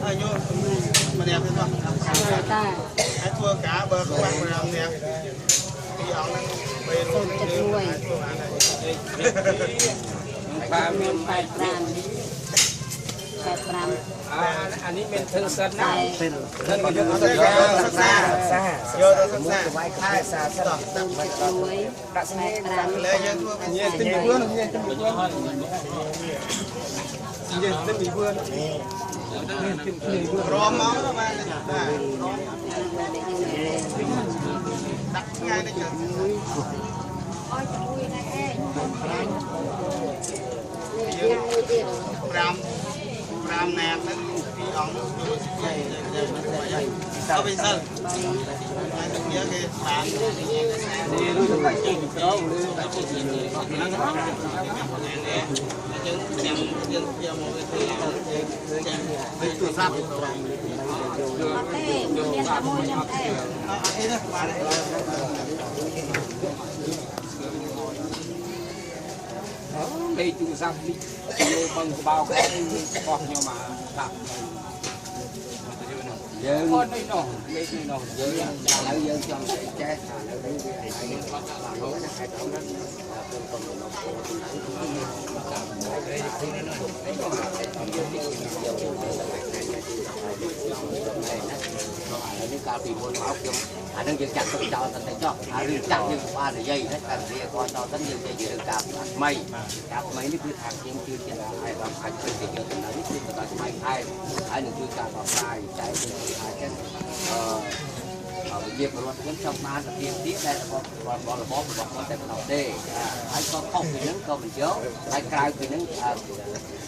អាយុម្នាក់ទេនោះ តា ហើយធ្វើការបើខ្វះ5នាក់ពីអង្គហ្នឹង3រូបយើងធ្វើបានហើយ បាទមាន 85 85 អានេះមានធឹងសិនណា ធឹងយកទៅសិក្សាយកទៅសិក្សា វាយកាសាសិន 0.1 ដាក់សញ្ញា 85 លើយើងធ្វើ ញ៉ែទិញពីវឿនញ៉ែទិញពីវឿនញ៉ែទិញពីវឿន ក្រមមកបានបាទដាក់ថ្ងៃនេះចឹង យើងមួយទៀត 5 5នាក់ហ្នឹងពីអង្គជួយទៅវិញសិលហើយទៅគេបាន នេះឬទៅជិះក្រោឬទៅជិះ ហ្នឹងយើងចាំយើងយកមកវាធ្វើចេញលេខទូរស័ព្ទ អត់ទេមានតែមួយខ្ញុំទេ អត់អីទេបាន លេខទូរស័ព្ទនេះយកបឹងក្បោករបស់ខ្ញុំអាដាក់ យើង គាត់នេះនោះលេខនេះនោះ យើងឥឡូវយើងចង់ចេះថានៅនេះវាឯងបាទណាខេត្តហ្នឹងខ្ញុំក៏មិនអត់ពោនេះកាលពីមុនមកខ្ញុំអានឹងយើងចាក់ទុកចោលតែចោះអារឿងចាក់យើងបាននិយាយហើយតែវាគាត់តទៅយើងនិយាយរឿងការថ្មីការថ្មីនេះគឺថាខ្ញុំជឿជាក់ថាឯកអាចទៅយកដំណើរនេះគឺទៅដល់ថ្មីខែហើយនឹងជួយការដោះស្រាយតែគឺថាចឹងអឺវិជាពលរដ្ឋខ្ញុំចង់បានសភាពទៀតដែលរបស់របស់របស់គាត់តែប៉ុណ្ណោះទេហើយក៏ខុសពីនឹងក៏មិនយកហើយក្រៅពីនឹង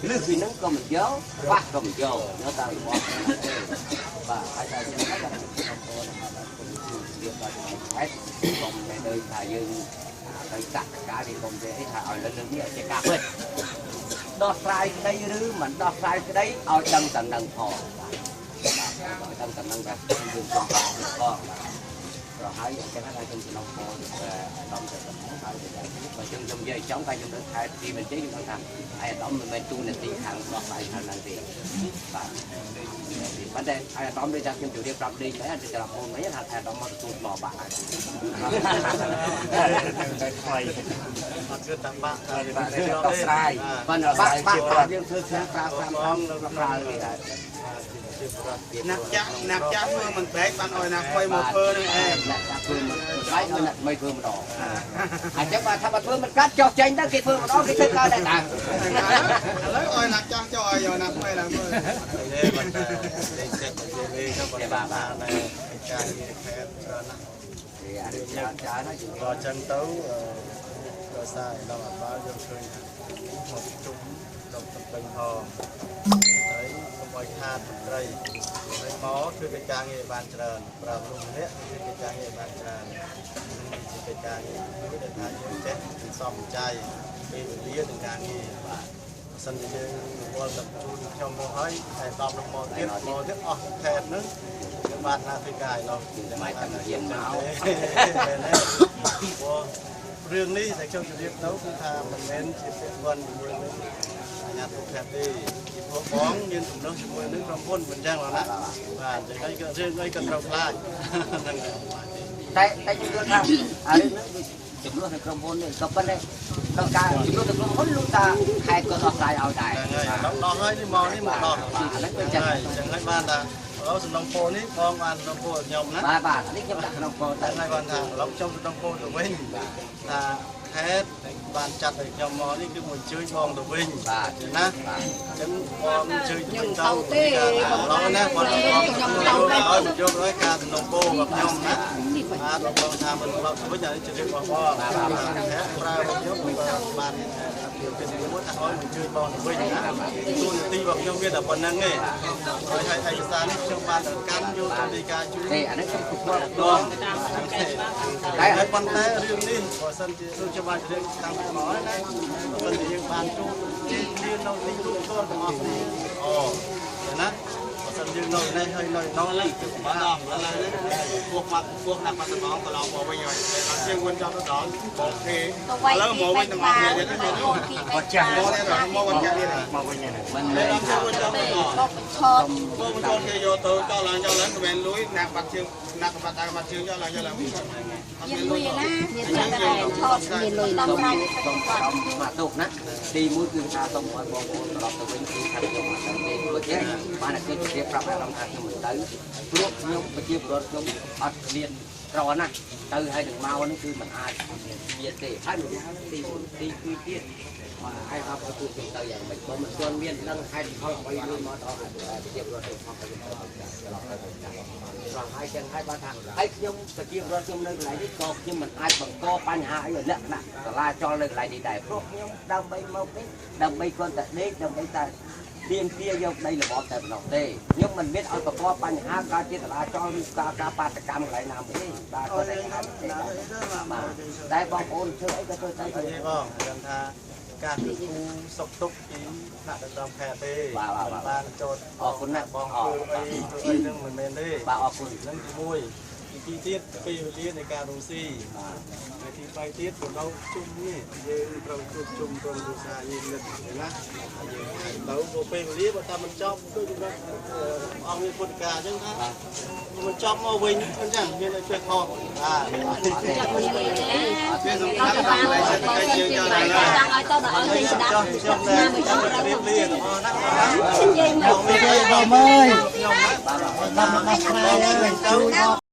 លើសពីនឹងក៏មិនយកបាសក៏មិនយកយកតែរបស់ទេបាទហើយតែចឹងហើយខ្ញុំបងប្អូនបាទខ្ញុំជឿដល់ខេត្តកុំតែដូចថាយើងទៅតាក់ការនេះកុំទេអីថាឲ្យលើកនេះឲ្យជាការពិតដោះស្រាយក្តីឬមិនដោះស្រាយក្តីឲ្យដឹងតែនឹងផងបាទឲ្យដឹងតែនឹងថាយើងចង់បានផងប្រហើយអញ្ចឹងហើយខ្ញុំចំណងពោអាដាមទៅហើយបើយើងខ្ញុំនិយាយចង់តែខ្ញុំនៅខេត្តទីមិនទេខ្ញុំថាអាដាមមិនមែនទូនាទីខាងដោះស្រាយខាងហ្នឹងទេបាទប៉ុន្តែអាដាមដូចថាខ្ញុំជម្រាបប្រាប់លេងមែនទៅច្រឡំមុនមែនថាអាដាមមកទទួលមកបាក់ហើយ តែថ្មីអត់គឺតាបាក់ ដោះស្រាយប៉ុន្តែបាក់បាក់យើងធ្វើធ្វើប្រើតាមតាមប្រើគេដែរ អ្នកចាស់អ្នកចាស់ធ្វើមិនបែកបានឲ្យអ្នកថ្មីមកធ្វើនឹងឯង អ្នកចាស់ធ្វើមិនបែកឲ្យអ្នកថ្មីធ្វើម្ដងអញ្ចឹងបើថាបើធ្វើមិនកាត់ចុះចេញទៅគេធ្វើម្ដងគេធ្វើកើតដែរតា ឥឡូវឲ្យអ្នកចាស់ចុះឲ្យអ្នកថ្មីឡើងធ្វើទេបាទលេខចិត្តលេខទៅបាទបាទការងារខេត្តច្រើនណាស់ គេអានេះច្រើនច្រើនហើយ ក៏អញ្ចឹងទៅដោយសារដល់អាបាលយើងឃើញថាមកជុំដល់តំបិញផងហើយកុំឲ្យខាតមន្ត្រីហើយមកធ្វើកិច្ចការងារបានច្រើនប្រើមនុស្សម្នាក់ធ្វើកិច្ចការងារបានច្រើនជាកិច្ចការងារមួយដែលថាយើងចេះសំចៃពេលវេលានិងការងារបាទបើសិនជាយើងរវល់តែជូនខ្ញុំមកហើយតែ10នឹងមកទៀតមកទៀតអស់ខេត្តហ្នឹងយើងបានណាធ្វើការឯណោះ មិនតែជាមក ព្រោះរឿងនេះដែលខ្ញុំជម្រាបទៅគឺថាមិនមែនជាពាក់ព័ន្ធជាមួយនឹងអាជ្ញាធរខេត្តទេពីព្រោះបងមានទំនាស់ជាមួយនឹងក្រុមហ៊ុនមិនចឹងណាបាទអញ្ចឹងហើយក៏រឿងអីក៏ត្រូវខ្លាចហ្នឹង តែតែខ្ញុំយល់ថាអារឿងហ្នឹងវាចំនួននៅក្រុមហ៊ុននេះក៏ប៉ុន្តែក្នុងការចំនួននៅក្រុមហ៊ុនលោកតាខេត្តក៏ដោះស្រាយឲ្យដែរ ហ្នឹងហើយដោះហើយនេះមកនេះមកដោះ បាទអាហ្នឹងវាចឹង ហើយអញ្ចឹងហើយបានថាឥឡូវសំណងពោនេះបងបានសំណងពោខ្ញុំណា បាទបាទនេះខ្ញុំដាក់ក្នុងពោ តែ ទៅ ហើយបានថាឥឡូវខ្ញុំសំណងពោទៅវិញថាខេត្តបានចាត់ឲ្យខ្ញុំមកនេះគឺមកអញ្ជើញបងទៅវិញ បាទ ណា បាទ អញ្ចឹងបងអញ្ជើញទៅវិញទៅឥឡូវណាគាត់បងខ្ញុំទៅឲ្យយកឲ្យការសំណងពោរបស់ខ្ញុំណាបាទបងថាមិនត្រឡប់ទៅវិញអានេះជារឿងរបស់បងខេត្តប្រើរបស់ខ្ញុំបានពីមួយថាឲ្យអញ្ជើញបងទៅវិញណាទូនាទីរបស់ខ្ញុំមានតែប៉ុណ្្នឹងទេហើយឯកសារនេះខ្ញុំបានទៅកាន់យកទៅនៃការជួយ ទេអានេះខ្ញុំទទួល ដងតែហើយប៉ុន្តែរឿងនេះបើសិនជាដូចខ្ញុំបានរឿងតាំងពីមកហើយណាបើសិនជាយើងបានជួបជេរគ្នានៅទីរួមផ្ទាល់ទាំងអស់គ្នាអូណាបើ សិនយើងនៅនេះហើយនៅនោះគឺ បាទដល់ឥឡូវនេះពួកបាត់ពួកណាក់បាត់តំងកន្លងមកវិញហើយអត់ជាងវិញចង់ទៅដល់បងគេ ទៅវាយ ឥឡូវ ពី មកវិញ បែកក្បាល ទាំងអស់គ្នាទៀត បែកកូនពីបែកក្បាល មកទៀតមកវិញទៀត មកវិញហ្នឹង មិនមែនថា វិញចង់ទៅដល់ បកបញ្ឆោត បងចូលគេយកទៅចោលឡើងចោលឡើងក៏មិនលួយណាក់បាត់ជើងណាក់បាត់ដើបាត់ជើងចោលឡើងចោលឡើង មានលុយណាមានតែឆោតមានលុយ សូម ដល់ប្រាច់ សូមសូមមកទោសណាទីមួយគឺថាសូមឲ្យបងប្អូនត្រឡប់ទៅវិញគឺថាខ្ញុំអត់ទៅទេព្រោះទេបានតែគឺជម្រាបប្រាប់អារម្មណ៍ថាខ្ញុំមិនទៅព្រោះខ្ញុំប្រជាពលរដ្ឋខ្ញុំអត់ឃ្លានក្រណាស់ទៅហើយនឹងមកនេះគឺមិនអាចមានទេហើយម្យ៉ាងទីទីពីរទៀតបាទហើយអត់ឲ្យពួកខ្ញុំទៅយ៉ាងម៉េចបើមិនទាន់មានដឹងហេតុផលអ្វីមួយមកដល់ប្រជាពលរដ្ឋខ្ញុំខំទៅត្រឡប់ទៅវិញត្រង់ហើយចឹងហើយបើថាហើយខ្ញុំប្រជាពលរដ្ឋខ្ញុំនៅកន្លែងនេះក៏ខ្ញុំមិនអាចបង្កបញ្ហាអីឲ្យលក្ខណៈសាលាចលនៅកន្លែងនេះដែរព្រោះខ្ញុំដើម្បីមកនេះដើម្បីគ្រាន់តែដេកដើម្បីតែទៀមទាយកដីរបបតែប៉ុណ្ណោះទេខ្ញុំមិនមានឲ្យបង្កបញ្ហាការជាសាលាចលឬការការបាតកម្មកន្លែងណាមួយទេបាទគាត់តែថាទេបាទតែបងប្អូនធ្វើអីក៏ធ្វើទៅ និយាយបងដឹងថាការគិតគូរសុខទុក្ខពីថ្នាក់ដឹកនាំខេត្តទេបានចូល អរគុណណាស់ បងធ្វើអីធ្វើអីនឹងមិនមែនទេ បាទអរគុណ នឹងទី1ទី2ទៀតពេលវេលានៃការរស់ស៊ីហើយទី3ទៀតទៅដល់ជុំនេះយើងត្រូវជួបជុំក្រុមគ្រួសារយើងនឹកណាហើយយើងអាចទៅព្រោះពេលវេលាបើតាមមិនចប់គឺចំណុចអង្គមានពុទ្ធការអញ្ចឹងថាមិនចប់មកវិញអញ្ចឹងមានតែចេះខុសបាទ មានលុយទេ វាសំខាន់ដល់កន្លែងសេដ្ឋកិច្ចយើងចោលឡើង ចង់ឲ្យទៅដល់ឲ្យស្ដាប់ ចុះខ្ញុំដែរខ្ញុំរៀបលាទាំងអស់ណា និយាយមក បងមើលខ្ញុំណា បាទ ដល់មកឆ្ងាយទៅ